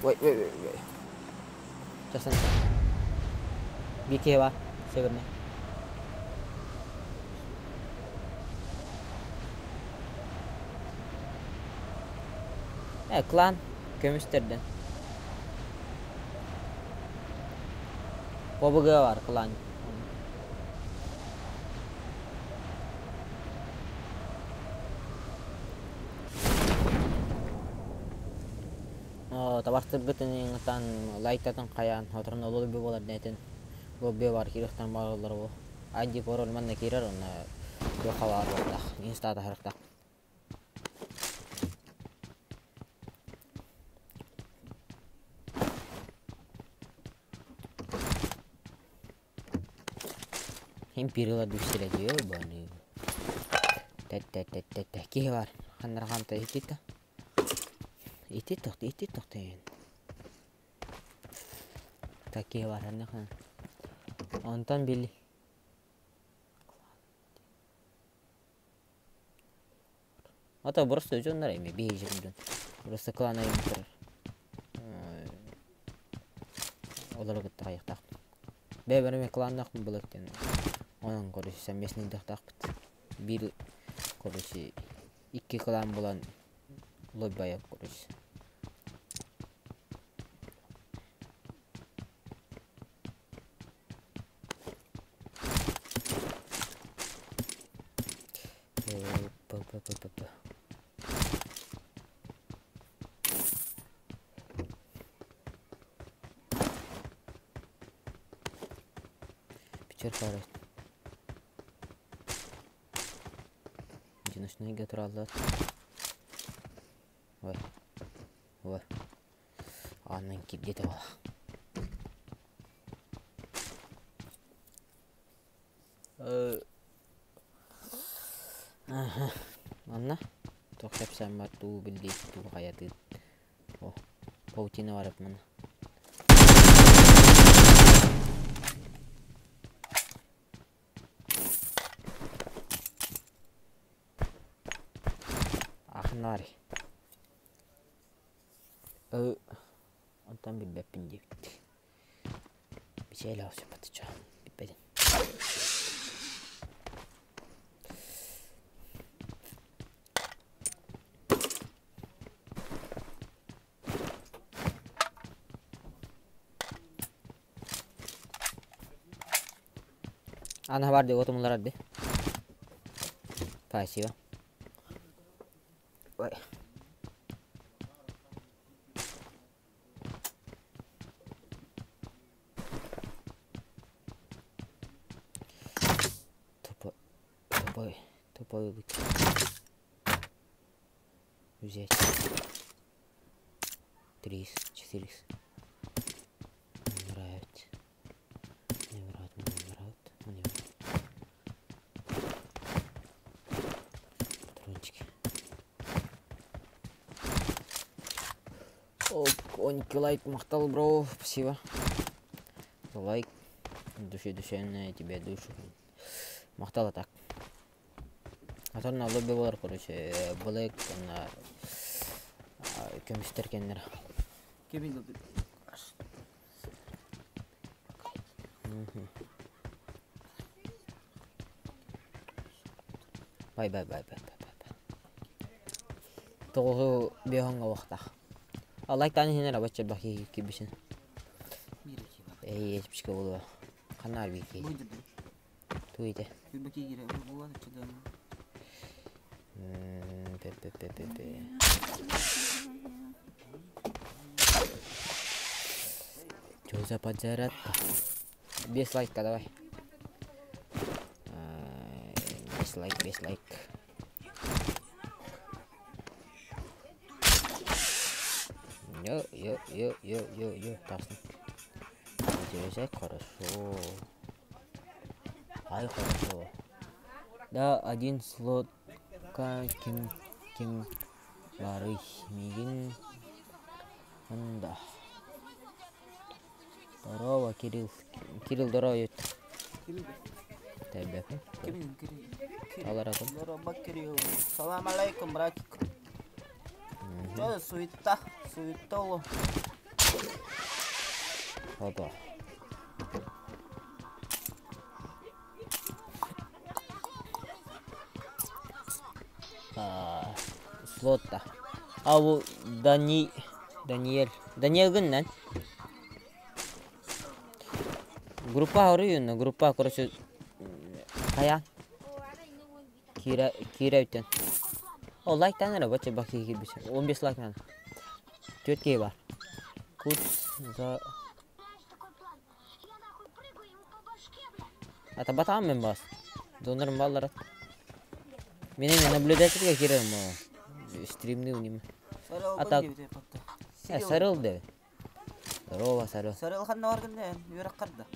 Wait, wait, wait, wait. Just a Биир киһи баар. Северный. Э, клан көмүстэрдэн. ПБГ бар клан. Табахтырбытын иҥатан лайктатын хайаан оторон ололбу буолар дэтин лобби бар киирихтан бараллар бу айди пароль манна киирэр онно туохха баар буолтах инстата харахтах Империла дүстэрэ диэ баны. Тэ-тэ-тэ-тэ-тэ киһи бар. Ханнара хаамта ити та. Ити тохто, ити тохто Так киһи бар ханна хан. Онтон били. А то просто дьоннор эми биһиги дьон. Просто клан айымтар. Олору кытта хайыктаахпыт. Бэйэбэр эмиэ кланнаахпын былыр диэн. Онон короче совместныйдахтаахпыт. Биир короче икки клан булан лоббайа короче. П-п-п-п-п. Пятерка Одиночныйга тураллар. Ой. Ой. Аннан кирдете була. Манна туох кэпсээн бар туу билдии туу хайатыы о паутина бар эбит манна Ахнари онтон билбэппин диэбит Бичээлэ сөпөтүчө билбэтин Ана бар дии отумулар дии. Спасибо. Ой. Тупо, тупой, тупой быть. Взять. Три, четыре. Мне нравится. Мне нравится, мне нравится, мне нравится. Патрончики. О, коньки лайк махтал, бро. Спасибо. За лайк. Души душевная тебе душу. Махтал так. Аторна лобби болар, короче, Блэк, на көмүстер кеннер. Кемин лобби. Бай бай бай бай бай бай. Тоҕу биэһоҥҥо уохтаах. А лайктаан иһинэр абачча бахи кибисин. Эй, эчпичке буолуо. Ханаар бики. Туйте. Пе-пе-пе-пе-пе. Чё за подзарядка? Без лайка давай. Без лайк, без лайк. Йо, йо, йо, йо, йо, йо, тасны. Взять хорошо. Ай, хорошо. Да, один слот ким ким бары мигин да. Здорово, Кирилл. Кирилл, здорово. Тебе. Кирилл, Кирилл. Алар атын. Здорово, Кирилл. Салам алейкум, братик. Что за суета? Суетолу. Опа. Флотта. А бу Дани Даниэль. Даниэлгын Группа хоруйунна, группа, короче, хайа киирэ киирэ үтэн. О, лайктан эрэ, бачча бак киирбит. 15 лайк надо. Түөрт киһи бар. Кут за Это батам мен бас. Донорым баллар. Мен эми наблюдательге кирем стримни уним. А так. Э, Сарыл де. Здорово, Сарыл. Сарыл ханна баргын де, үөрэх карда.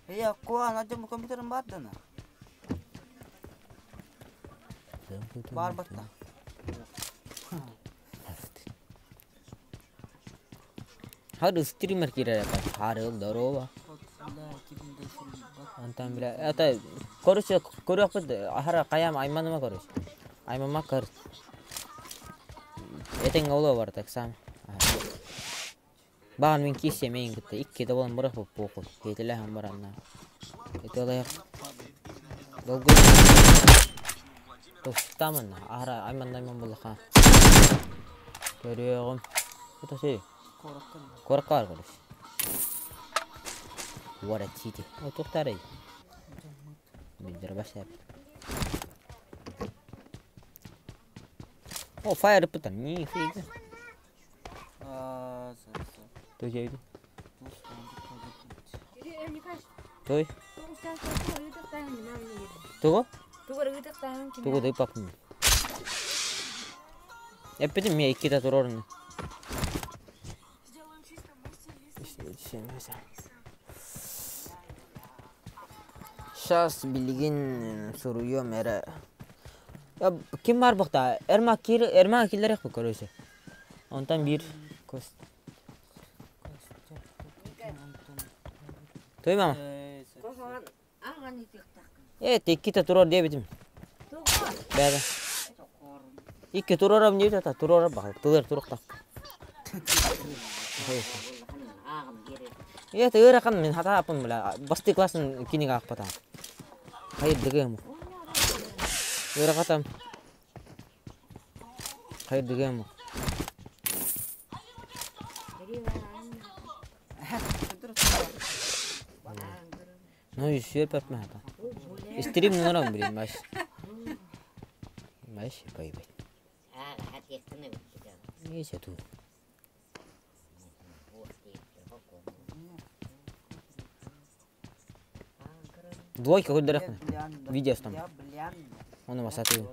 Ия, куан адым компьютерым бар дана. Бар батта. Хары стример кирер Харыл, здорово. Антан бля, это короче, көрөкпүт, ахара каям айманыма короче. Аймама көр. Этең оло бар так сам. Баан мен киссе мен кытта икки да болан барах боп боку. Кетеле хам баранна. Это долго. Тостамын, ахара айман айман булаха. Көрөҕүм. Это şey. Коркар короче. What a city. О, тухтарай. Билдер башап. О, фаер пытан. Нифига. Той жейди. Той. Тугу? Тугу дай папым. Эппитим мия иккита турорун. Сейчас билигин суруйуом эрэ. Я ким бар бухта? Эрма кир Эрма киллерек бу короче. Онтан бир кост. Той мама. Э, иккита турор диэбитим. Бэбэ. Икки турорам диэбит ата турорам баҕа. Тылыр турукта. Э, тыырахан мин хатаапын бля. Басты классын кинига акпатам. Хайыр дыгым. Ыырахатам. Хайыр дыгым. Ну еще пятма это. Стрим норм, блин, маш. Маш, поебать. Есть тут. Двойка хоть дырахны. Видео там. Он у вас отвел.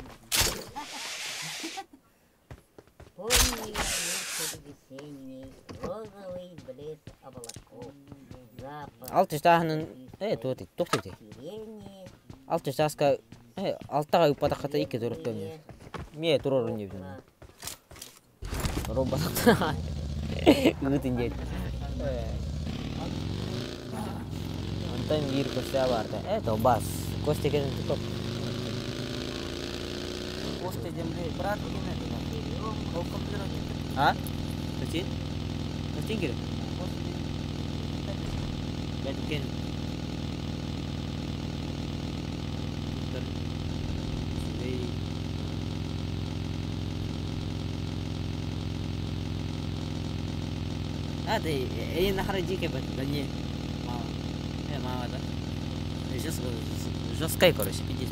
Алты штахнын, э, тут, тухты. Алты штаска, э, алтага упатахата икки турук Мие турор не бит. Робот. Ыытын диэт. Онтон биир Костя барда. Это бас. Костя кэлэн топ. Костя земли брат кимэ? Ол компьютер А? Костин? Костин кирэ? Бәткен. А, ты, я на харадике да не. Мама. Мама, да. Жестко, жесткая, короче, пиздец,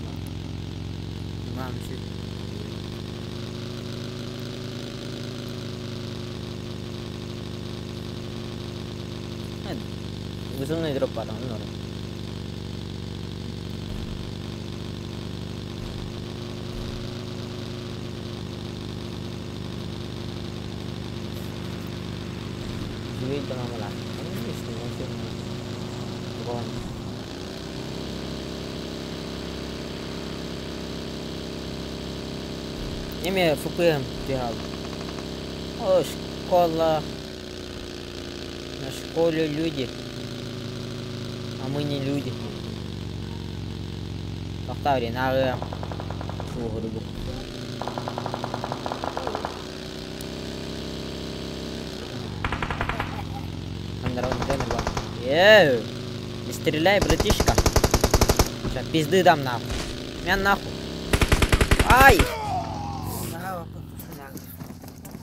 мама. Мама, еще. Вызывной дроп потом, ну. Неме ФПМ бегал. О, школа. На школе люди. А мы не люди. Тохтаври, на Фу, Эй, не стреляй, братишка. Сейчас пизды дам нахуй. Меня нахуй. Ай!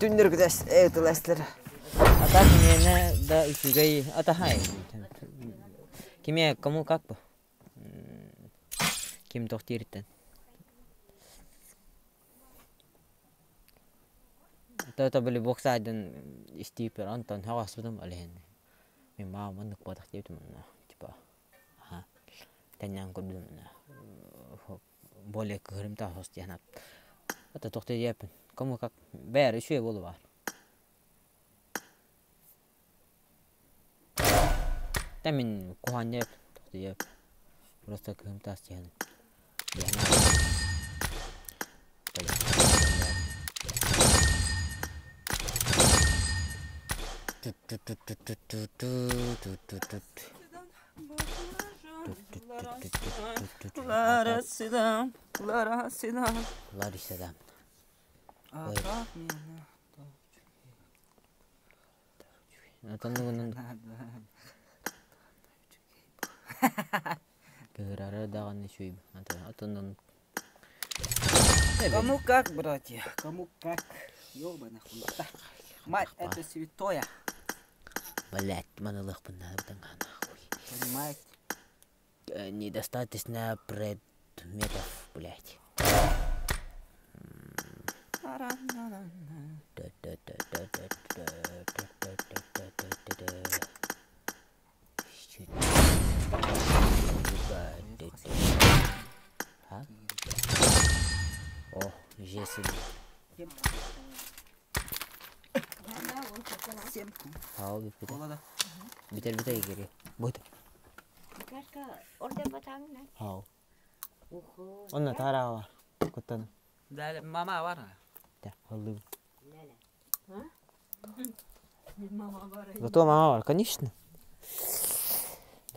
Түннүргүтэс тылэстэр. А так миэнэ да үчүгэй атаһай. Киме кому как бы. Ким тохтириттен. Это были боксайдын истиипер онтон хаҕаспытым алиһин. Мин маа маннык буотах диэбитим типа тэннээн көрдүм более кыһырымтаах хос диэн это тохтуу диэппин кому как бээр үчүгэй буолу баар Та мин куһаан диэп тохтуу диэп просто кыһымтаас диэн Ларасидам, Ларасидам. Ларисадам. А как меня? Атанныгынан кыһырара даҕаны үчүгэй атыннан Кому как, братья, кому как. Ёбаный хуйта. Мать, это святое. Блять, манылыахпын наада нахуй. Понимаете? Недостаточно предметов, блять. А? О, жесин. Хау бүппүтэ. Бүтэр бүтэр кири. Бут. Хау. Онно таараа бар. Куттан. Мама бар. Да, аллым. Зато мама бар, конечно.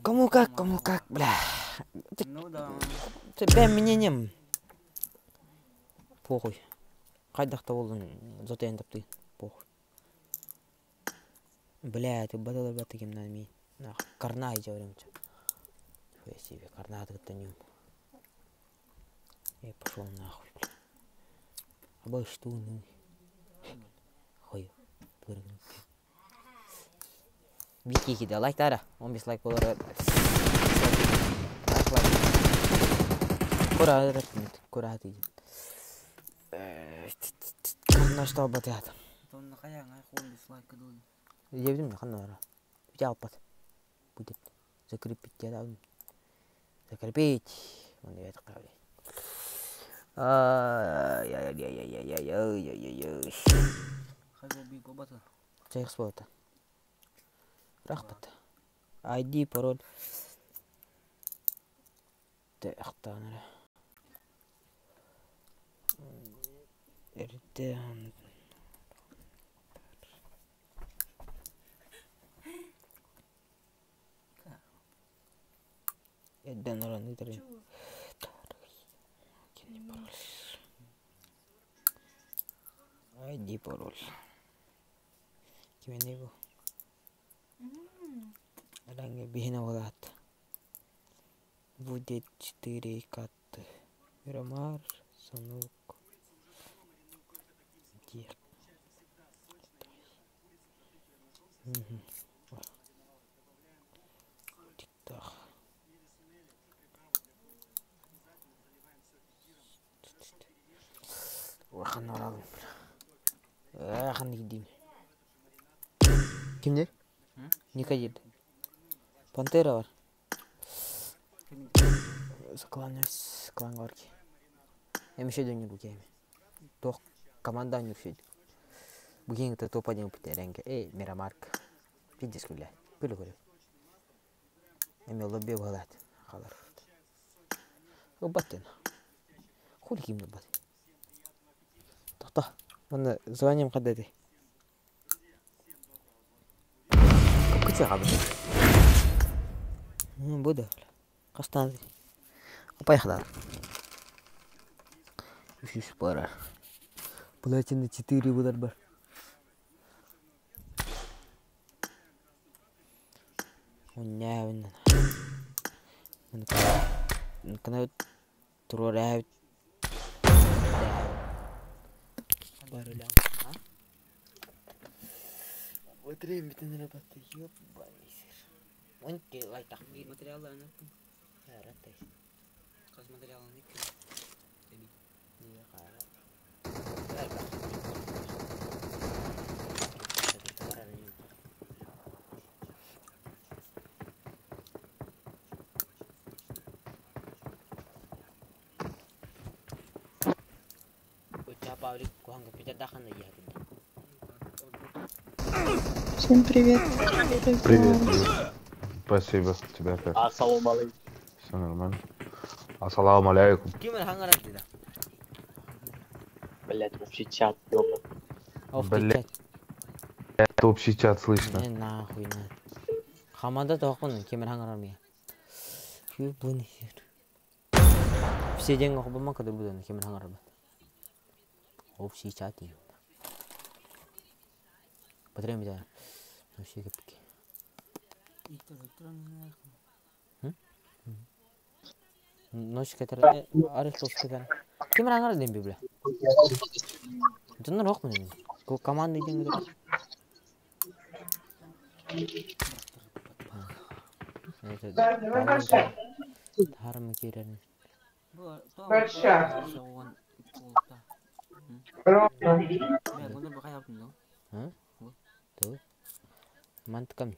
Кому как, бля. Ну да. Тебя мнением. Похуй. Хайдах да буоллун зато эн таптыы. Похуй. Бля, ты батыл баты кимнан ми. Карнай жаурымча. Хуя себе, карнаты кытта нем. Я пошел нахуй, бля. Аба что ну. Хой. Бики киде лайктара. 15 лайк болар. Лайк лайк. Кура кура ты. На что батят? Дебдим ханна бара. Бите алпат. Будет закрепить я Закрепить. Он я так правильно. Ай-яй-яй-яй-яй-яй-яй-яй-яй. Чайх спорта. Рахпат. ID пароль. Тахтанра. Эрден. Эрден оран ыдырын. Пароль. ID пароль. Кимени бу? Аранге бихина болат. Будет 4 кат. Мирамар, Санук. Дир. Тиктах. Улахан оралым. Ханнык дим. Кимдер? Ника диир. Пантера бар. Клан клан бар ки. Эмеше дөнүр бу кеми. Туох команда нүрсүйд. Бу киһи топа диэн бүтэрэнгэ. Эй, Мирамарк. Пиздец күлэ. Күлэ күлэ. Эми лобби буолаат. Халар. Ылбат Хули ким ылбат. Тохто. Манна званием хадда этэй. Кыча хабыт. Бу да. Хастан. Поехали. Үс пара. Платина 4 будар бар. Уннээбин. Кана туруораабит. Бар Батареям бүтэн эрэ батта, ёбаный сир. Онки лайтах. Биир материаллаан аттым. Аратай. Хас материалын икки. Эби. Всем привет. Как Привет, дела? привет. Спасибо. Тебя как? Ассаламу алейкум. Все нормально. Ассаламу алейкум. Блять, вообще чат, ёбан. Блядь. Это общий чат слышно. Не нахуй на. Хамада тоқпын, кемер хаңарар Ёбаный сир. Все деньги хобама когда буду на кемер хаңарар. Общий чат и. Батарея да. Вообще кепки. Ночь кетер. Арых тос кетер. Кемер хаңарар дем библя. Донор оқмын. Команда деньги. Харам кирен. Ту. Манткам.